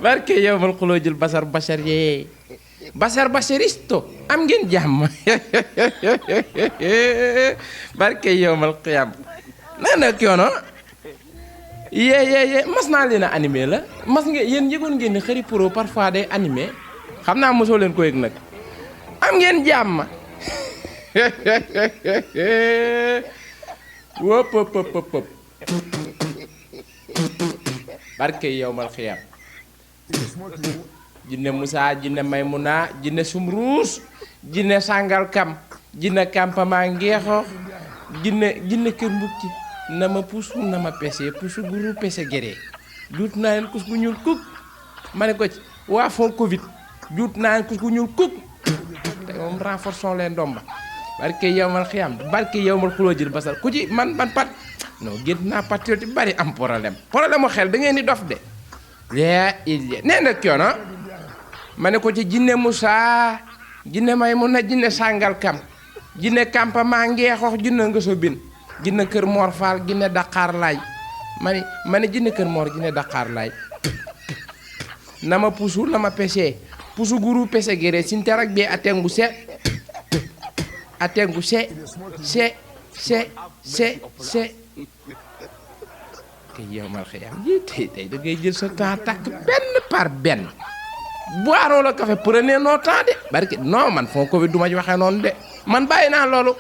barke yow mal xuloojul basar basar yee basar basaristo am ngeen jàmm barke yow mal xiyam nee na kiono yee mas naa leen a animé la mas ngeen yéen yëgoon ngeen ni Khary Pro parfois day animé xam naa mosoo leen ko yëg nag am ngeen jàmm wop pop pop pop barke yow mal xiyam jinne Moussa jinne Maymuna jinne Sumruus jinne Sangal Kam jinne Kampama Ngeexo jinne Kër Mbukki na ma pusu na ma pese pusu guru pese géree juut naa leen kus gu ñuul kuk ma ne ko ci waa fond Covid juut naa leen kus gu ñuul kuk te moom renforçons leen ndomba barke yow mal xiyam barke yow mal xuloo jël basal ku ci man pat non gént naa patriote bari am problème mu xel da ngeen di dof de nee na kiono ma ne ko ci jinne Moussa jinne Maymuna jinne Sangal Kam jinne Kampama Ngeexox jinne Ngëso Bin jinne Kër Mor Fall jinne Dakar laay ma ne jinne Kër Mor jinne Dakar laay na ma pusu na ma pese pusu guru pese gere sinterak be atengu se ke yow mal xiyam yi tey da ngay jël sa temps takk benn par benn boirons le café prenez nos temps de barke non man fond Covid du ma ci waxee noonu de man bàyyi naa loolu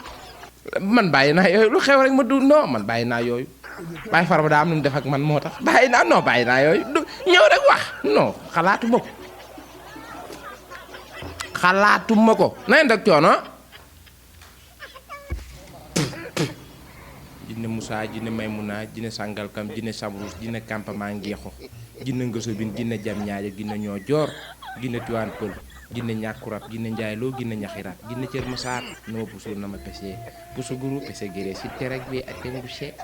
man bàyyi naa yooyu lu xew rek ma du non man bàyyi naa yooyu bàyyi far ba daa am nu mu def ak man moo tax bàyyi naa yooyu du ñëw rek wax non xalaatuma ko na ngeen rek coono jinne Moussa jinne Maymuna jinne Sangal Kam jinne Samruus jinne Kampama Ngeexo jinne Ngëso Bin jinne Jam Ñaaja jinne ñoo joor jinne Tiwaan Pël jinne ñàkkurab jinne njaayloo jinne ñaxiraat jinne Cër Masaar na ma pusul na ma pese pusu guru pese géré si terek bi ak tengu se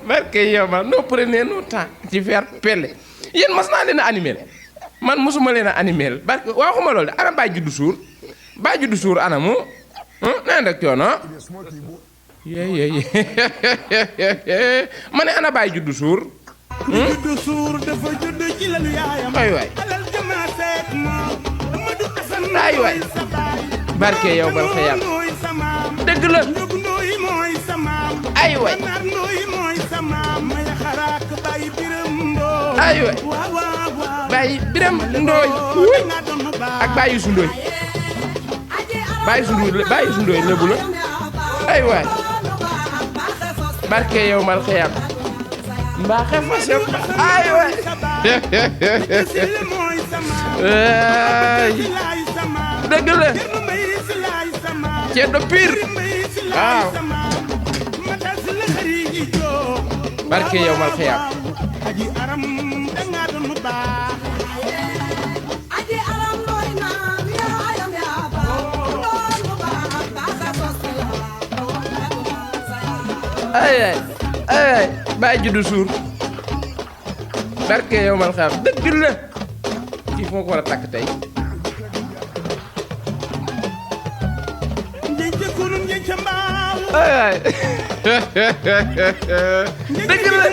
barke yow ma no prenez nos temps ci faire pelle yéen mas naa leen a animé man mosuma leen a animé barke waxuma loolu de ana Baye Juddu Suur anamu nee nag coono ma ne ana Baye Juddu Suur Juddu Suur dafa judd ci lalu yaayam waay alal jama seet moom Amadou Assane waay barke yow bal xiyam mooy samaam dëgg la Ndiob Ndoy mooy samaam ay waay Naar Ndoy mooy samaam may xaraak Baye Biram Ndoy ay waay Baye Biram Ndoy ak Baye Youssou Ndoy Baye Youssou Ndoy lébu la ay waay barke yow mal xiyam mbaa xef fa sew ay waay dëgg la ceddo pire waaw barke yow mal xiyam ay Baye Juddu Suur barke yow mal xiyam dëgg la kii fu ma ko war a takk tey ay dëgg la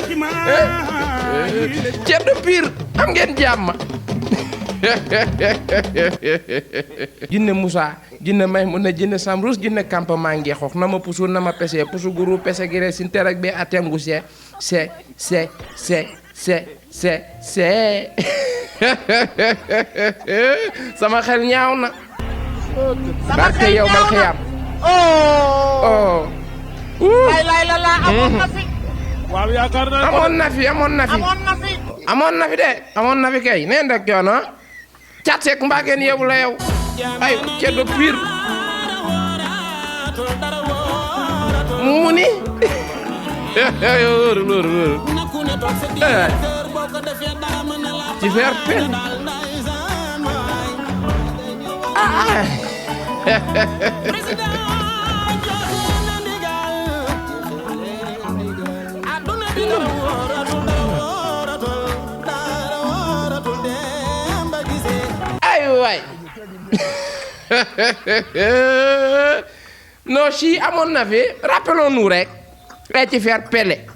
ceddo pire am ngeen jàmm jinne Moussa jinne Maymuna jinne Samruus jinne Kampama Ngeexox na ma pusu na ma pese pusu guru pese gere sin terak be atengu se sama xel ñaaw na barke yow mal xiyam oh la amoon na fi waaw yaakaar naa amoon na fi de amoon na fi kay neen rek coono cat seek mbaageen yow la yow ay ceddo pire mu ni wóor ci faire pen ay waay non si amoon na fi rappelons-nous rek ci faire pele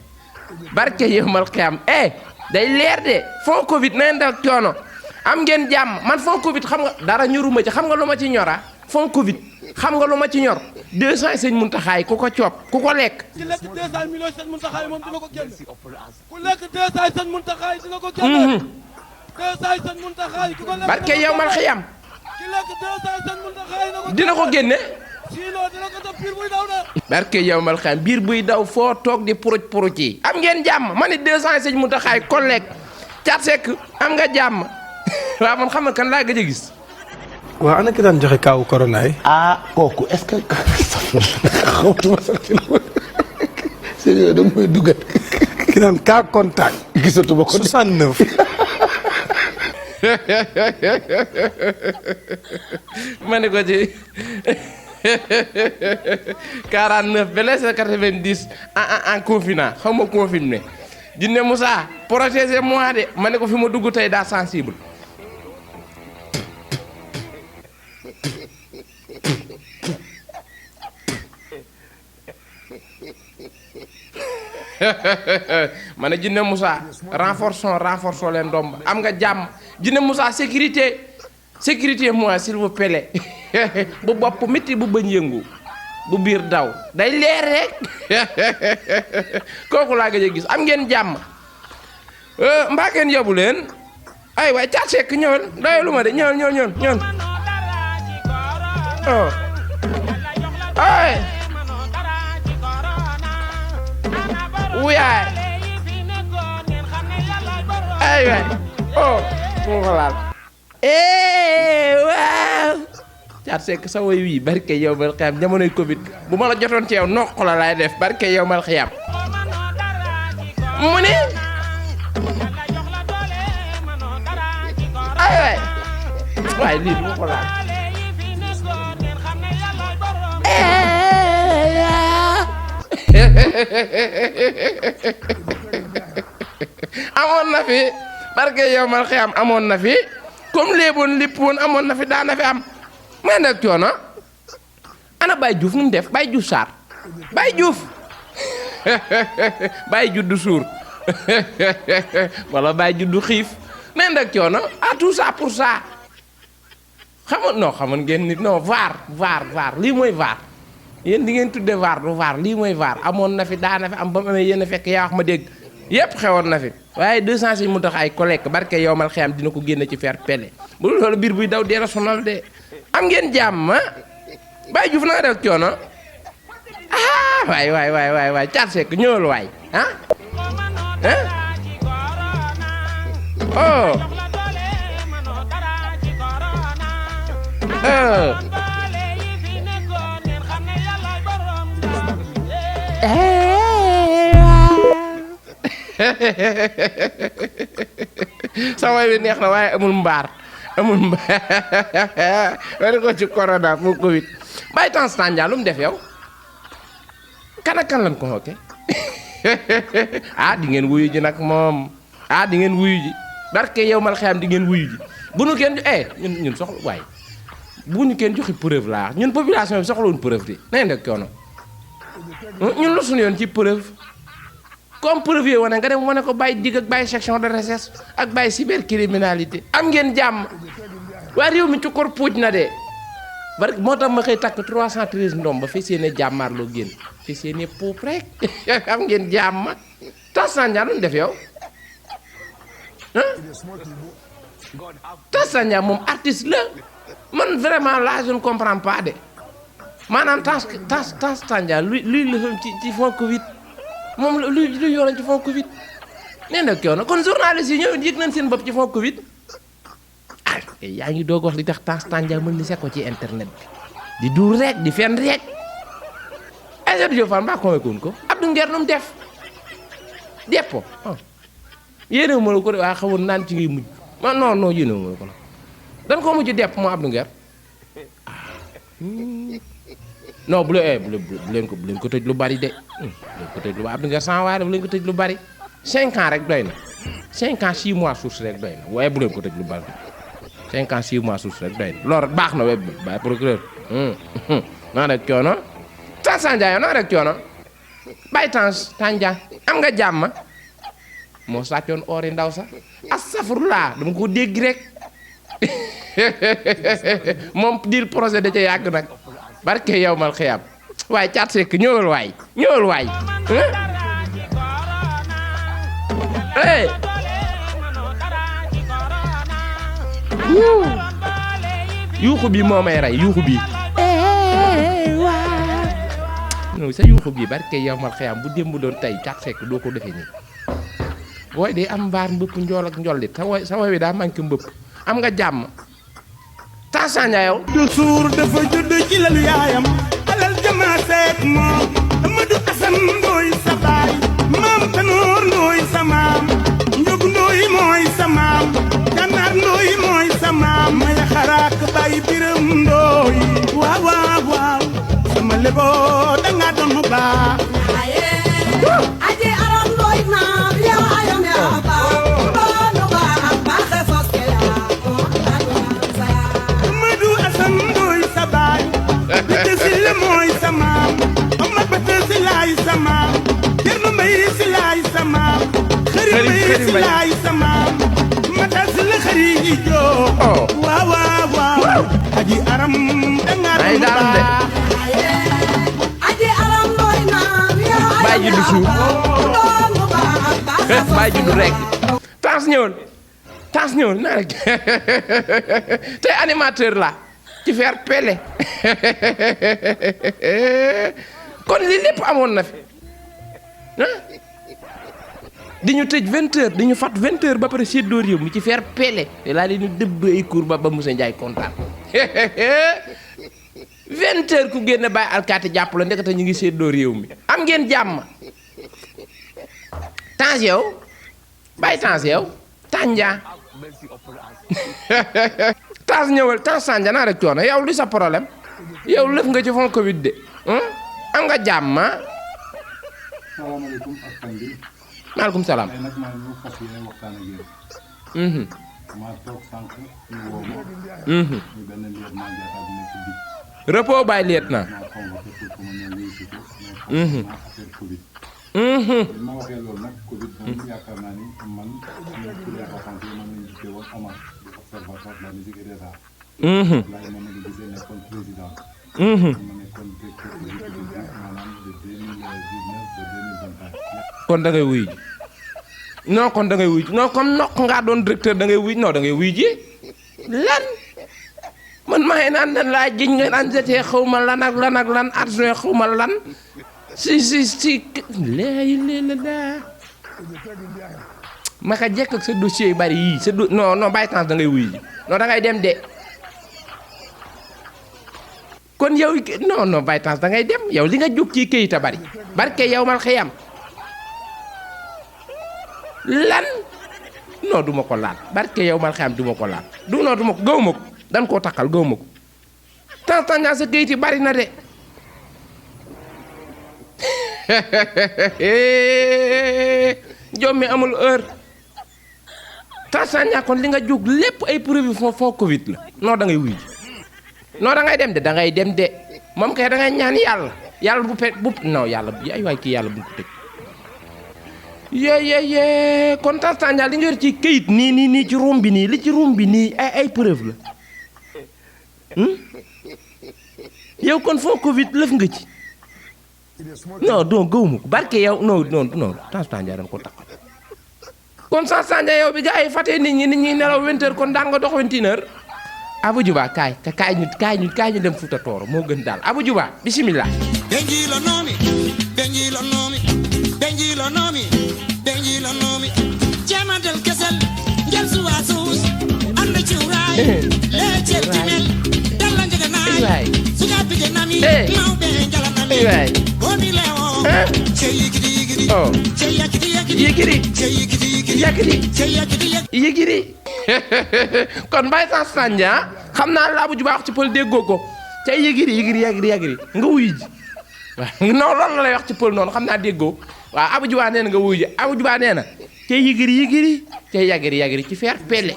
barke yowmal xiyam day leer de fond Covid nañ dal coono am ngeen jàmm man fond Covid xam nga dara ñoruma ci xam nga lu ma ci ñora fond Covid xam nga lu ma ci ñor 200 sëñ Muntaxa ku ko coob ku ko lekk. ci lekk 200 millions sëñ Muntaxa moom dina ko génne ku lekk 200 sëñ Muntaxa dina ko génne. 200 sëñ Muntaxa ku ko lekk barke yowmal xiyam ki lekk 200 sëñ Muntaxa dina ko génne. sinon dina ko def biir buy daw de. barke yowmal xiyam biir buy daw foo toog di puruj yi am ngeen jàmm ma ne 200 sëñ Muntaxa ko lekk Thiat Seck am nga jàmm waaw man xam nga kan laa gëj a gis. waaw ana ki daan joxe kaawu corona yi. kooku est-ce que xawtuma sax ci la sérieux da mooy dugal ki daan cas contact. gisatuma ko 69. ma ne ko ci 49 blessé 90 en confinement xaw ma confiné Jinne Moussa protégez-moi de ma ne ko fi ma dugg tey daa sensible. ma ne Jinne Moussa renforçons leen ndomb am nga jàmm Jinne Moussa sécurité moi s'il vous plaît bu bopp métti bu bëñ yëngu bu biir daw day leer rek kooku laa gëj a gis am ngeen jàmm mbaa ngeen yóbbu leen ay waay Thiat Seck ñëwal doyalu ma de ñëwal oh ay wuyaay ay waay oh mu ko laal waaw Thiat Seck sa woy wii barke yow mal xiyam jamonoy Covid bu ma la jotoon ci yow noq la laay def barke yow mal xiyam mu ni ay waay lii du ma ko laal amoon na fi barke yow mal xiyam amoon na fi comme léeboon lépp woon amoon na fi daana fi am may nag coono ana Baye Diouf nu mu def Baye Diouf Sarr Baye Diouf Baye juddu suur wala Baye juddu xiif may nag coono tout ça pour ça xamoon ngeen nit non vaar lii mooy vaar yéen di ngeen tudde vaar du vaar lii mooy vaar amoon na fi daana fi am ba mu amee yéen a fekk yaa wax ma dégg yépp xewoon na fi waaye 200 sëñ Muntaxa ay collègue barke yowmal xiyam dina ko génne ci faire pele bu loolu biir buy daw dee la sonal de am ngeen jàmm Baye Diouf na nga def coono waay Thiat Seck ñëwal waay oh sa way bi neex na waaye amul mbaar wala ko ci corona pour Covid Baye Tange lu mu def yow kan lan ko xokke di ngeen wuyu ji nag moom di ngeen wuyu ji barke yow mal xiyam di ngeen wuyu ji bu nu kenn ñun soxla waaye bu ñu kenn joxe preuve laa ñun population bi soxlawuñ preuve de nañ def coono ñun lu suñu yoon ci preuve comme preuve wane nga dem wane ko bàyyi digg ak bàyyi section de recherche ak bàyyi cybercriminalité am ngeen jàmm waaye réew mi ci kor puuj na de bari moo tax ma xëy takk 313 ndom ba fi seene jàmmaarloo génn fi seene puub rek am ngeen jàmm Tange lu def yow Tange moom artiste la man vraiment là je ne comprends pas de maanaam Tange luy la ci fond Covid moom luy yoon ci fond Covid nee na kii woon kon journaliste yi ñëw yëg nañ seen bopp ci fond Covid yaa ngi doog wax li tax Tange mën ni se ko ci internet bi di duur rek di fen rek Aïssatou Diop Fall mbaa konwekoon ko Abdou Nguer nu mu def deppo yéenewu ma la ko de waa xawoon naan ci ngay mujj non yéenewu ma la ko la dan ko mujj depp moo Abdou Nguer non bu leen ko tëj lu bari de bu leen ko tëj lu bari Abdou Nguer sans waaye bu leen ko tëj lu bari 5 ans rek doy na 5 ans 6 mois source rek doy na waaye bu leen ko tëj lu bari 5 ans 6 mois source rek doy na loolu baax na web bi bàyyi procureur naa rek coono Tange naa rek coono bay Tanja am nga jàmm moo sàccoon ori ndaw sax astafurlaa dama ko dégg rek moom diir projet da ca yàgg nag barke yow mal xiyam waaye Thiat Seck ñëwal waay hey yuuxu bi moo may rey yuuxu bi non sa yuuxu bi barke yow mal xiyam bu démb doon tey Thiat Seck doo ko defee nii booy day am mbaar mbëpp njool ak njollit sa way wi daa manqué mbëpp am nga jàmm Tanja yow du suur dafa judd ci lalu yaayam alal jama seet moom Amadou Assane Ndoye sa baay maam Tanoor Ndoye sa maam Njog Ndoye mooy sa maam Gànnaar Ndoye mooy sa maam Maya Xaraak Baay Biram Ndoye waaw waaw waaw sama lebo danga doon mu baax aje aram Ndoye naam yow ayam yaa baax boonu baax baaxe foske yaa Amadou Assane Ndoye sa baay Bete Sile mooy sa maam Omar Bete Silaay sa maam Cerno Mbay Silaay sa maam Xëri Mbay Silaay sa maam Mata Sile xëri yi joo waaw waaw waaw aji aram danga doon baax aje aram Ndoye naam yow bàyyi ju du suuf boonu baax baaxe bàyyi ju du rek Tans ñëwal naa rek tey animateur la ci faire pele kon li lépp amoon na fi di ñu tëj 20h di ñu fat 20h ba pare séddoo réew mi ci faire pele te laa leen di dëbb ay cour ba Moussa Ndiaye kontaan 20h ku génn bàyyi alkaati jàpp la ndekete ñu ngi séddoo réew mi am ngeen jàmm Tans yow bàyyi Tans yow Tanja Tans ñëwal Tanja naa rek coono yow li sa problème yow lëf nga ci fond Covid de am nga jàmm salaamaaleykum askan bi. maaleykum salaam. tey nag maa ngi fas yéene waxtaan ak yéen. maa toog sànq ñu woo ma. ñu benn liir maa jaataat bu nekk bi. repos bàyyi liet na. maa convoqué pour que ma ñëw wuyu si ko. mais maa affaire Covid. bi ma waxee loolu nag Covid moom yaakaar naa ni man suñu kuréel waxante yi man lañu gisee woon Omar di observatoire de la musique et des arts. laay ma di gisee nekkoon président. ma nekkoon directeur exécutif bi maanaam de 2019 ba 2021. kon da ngay wuy ji non kon da ngay wuy ji non comme nokk ngaa doon directeur da ngay wuy non da ngay wuy ji lan man maa ngi naan lan laa jiñ nga naan jotee xaw ma lan ak lan ak lan adjoint xaw ma lan si léegi la ma ka jekk ak sa dossier yu bari yii sa non bàyyi temps da ngay wuy ji non da ngay dem de kon yow non bàyyi temps da ngay dem yow li nga jóg ci këyit a bari barke yow mal xiyam lan non duma ko laal barke yow mal xiyam duma ko laal duma ko gaw ma ko dan koo takkal gaw ma ko Tanja sa këyit yi bari na de jommi amul heure Tanja kon li nga jóg lépp ay preuve foo Covid la non da ngay wuy ji non da ngay dem de da ngay dem de moom kay da ngay ñaan yàlla bu non yàlla ay waay kii yàlla bu ko tëj yee kon Tanja li nga yor ci këyit nii ci room bi nii li ci room bi nii ay preuve la yow kon foo Covid lëf nga ci non donc gëwuma ko barke yow non Tanja dañ ko takk kon Tanja yow bi gaa yi fàttee nit ñi nelaw 20h kon daan nga dox 21h Abou Djouba kaay ñu dem Fuuta Tooro moo gën daal Abou Djouba bismillah Benjilo nomi Jemadel kesel ngel suwa sus ande ciwray le certimel dalla njega nay suga bige nami mawbe njala nami boni lewo cheyi gidi oh yigiri kon Baye Tanja xam naa la Abou Djouba wax ci pël déggoo ko ca yigiri nga wuy ji waaw non loolu la lay wax ci pël noonu xam naa déggoo waaw Abou Djouba nee na nga wuy ji Abou Djouba nee na ca yigiri ca yagiri ci faire pele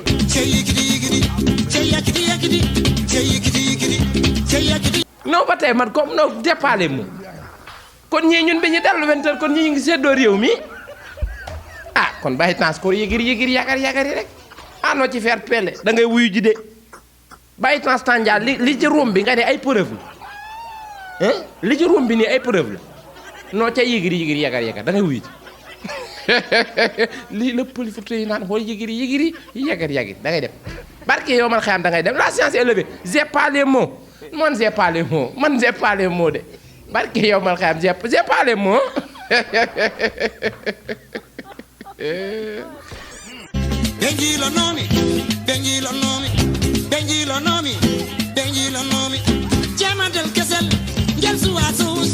non ba tey man comme non dépaale mu kon ñii ñun bi ñu dellu 20h kon ñii ñu ngi seddoo réew mi ah kon bàyyi transport yëgër yagar yi rek ah noo ci faire pelle da ngay wuyu ji de bàyyi transport li ci room bi nga ne ay preuve la hein li ci room bi nii ay preuve la noo ca yëgër yagar da ngay wuyu ji lii la politique yi naan xool yëgër yagar da ngay dem barke yow man xayam da ngay dem la science est élevée j'ai pas les mots man j'ai pas les mots de barke yow man xayam j'ai pas les mots Benjilo nomi Jema del kesel ngel suwa sus